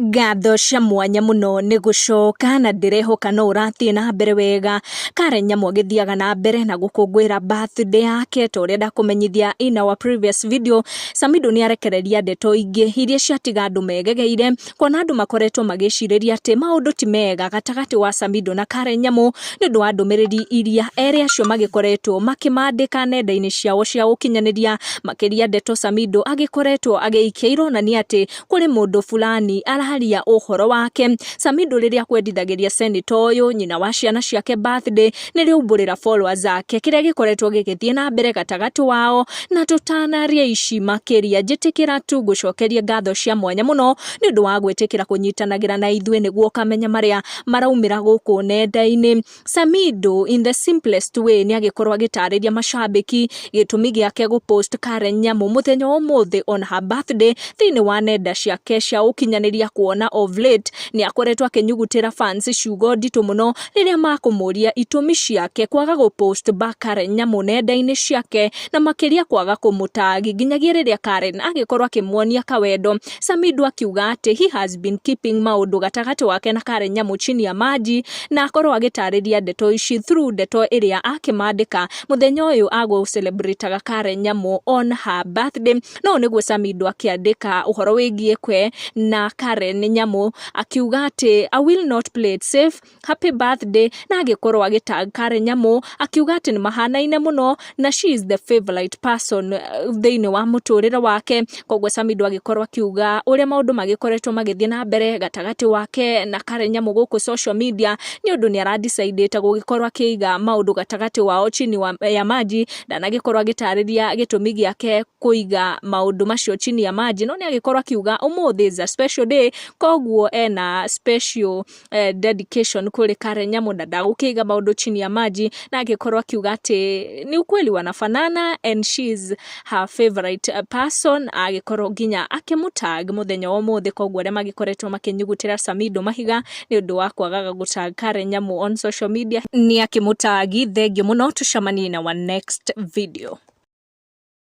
Ngatho cia mwanya mũno nĩ gũcoka na ndĩrehoka no ũrathiĩ na mbere wega. Karen Nyamu agĩthiaga na mbere na gũkũngũĩra birthday yake ta ũrĩa ndakũmenyithia in our previous video. Samidoh nĩ arekereria ndeto ingĩ iria ciatiga andũ megegeire kuona andũ makoretwo magĩcirĩria atĩ maũndũ ti mega gatagatĩ wa Samidoh na Karen Nyamu nĩ ũndũ wa ndũmĩrĩri iria erĩ acio magĩkoretwo makĩmandĩka nenda-inĩ ciao cia ũkinyanĩria. Makĩria ndeto Samidoh agĩkoretwo agĩikia ironania atĩ kũrĩ mũndũ fulani araria ũhoro wake. Samidoh rĩrĩa akwendithagĩria senator ũyũ nyina wa ciana ciake birthday nĩrĩo aumbũrĩra followers ake kĩrĩa gĩkoretwo gĩgĩthiĩ na mbere gatagatĩ wao. Na tũtanaria ici makĩria, njĩtĩkĩra tu ngũcokerie ngatho cia mwanya mũno nĩ ũndũ wa gwĩtĩkĩra kũnyitanagĩra na ithuĩ nĩguo ũkamenya marĩa maraumĩra gũkũ nenda-inĩ. Samidoh in the simplest way nĩ agĩkorwo agĩtarĩria macambĩki gĩtũmi gĩake gũ post Karen Nyamu mũthenya wa ũmũthĩ on her birthday thĩinĩ wa nenda ciake cia ũkinyanĩria, kuona of late nĩ akoretwo akĩnyugutĩra fans ciugo nditũ mũno rĩrĩa makũmũria itũmi ciake kwaga gũ post back Karen Nyamu nenda-inĩ ciake, na makĩria kwaga kũmũtag nginyagia rĩrĩa Karen agĩkorwo akĩmuonia kawendo. Samidoh akiuga atĩ he has been keeping maũndũ gatagatĩ wake na Karen Nyamu chini ya maji, na akorwo agĩtarĩria ndeto ici through ndeto ĩrĩa akĩmandĩka mũthenya ũyũ agũ celebrate Karen Nyamu on her birthday. No nĩguo Samidoh akĩandĩka ũhoro wĩgiĩ kwe na Karen Nyamu, akiuga atĩ, "I will not play it safe, happy birthday," na agĩkorwo agĩtag Karen Nyamu akiuga atĩ nĩ mahanaine mũno na she is the favorite person thĩinĩ wa mũtũrĩre wake. Koguo Samidoh agĩkorwo akiuga ũrĩa maũndũ magĩkoretwo magĩthiĩ na mbere gatagatĩ wake na Karen Nyamu gũkũ social media, nĩ ũndũ nĩ aradecidĩte gũgĩkorwo akĩiga maũndũ gatagatĩ wao chini ya maji. Ndanagĩkorwo agĩtarĩria gĩtũmi gĩake kũiga maũndũ macio chini ya maji, no nĩ agĩkorwo akiuga ũmũthĩ is a special day, koguo ena special dedication kũrĩ Karen Nyamu na ndagũkĩiga maũndũ chini ya maji, na agĩkorwo akiuga atĩ ni ukweli wanafanana and she is her favorite person, agĩkorwo nginya akĩmũtag mũthenya wa ũmũthĩ. Koguo arĩa magĩkoretwo makĩnyugutĩra Samidoh mahiga nĩ ũndũ wa kwagaga gũtag Karen Nyamu on social media, nĩ akĩmũtagi. Thengiũ mũno, tũcemanie na our next video.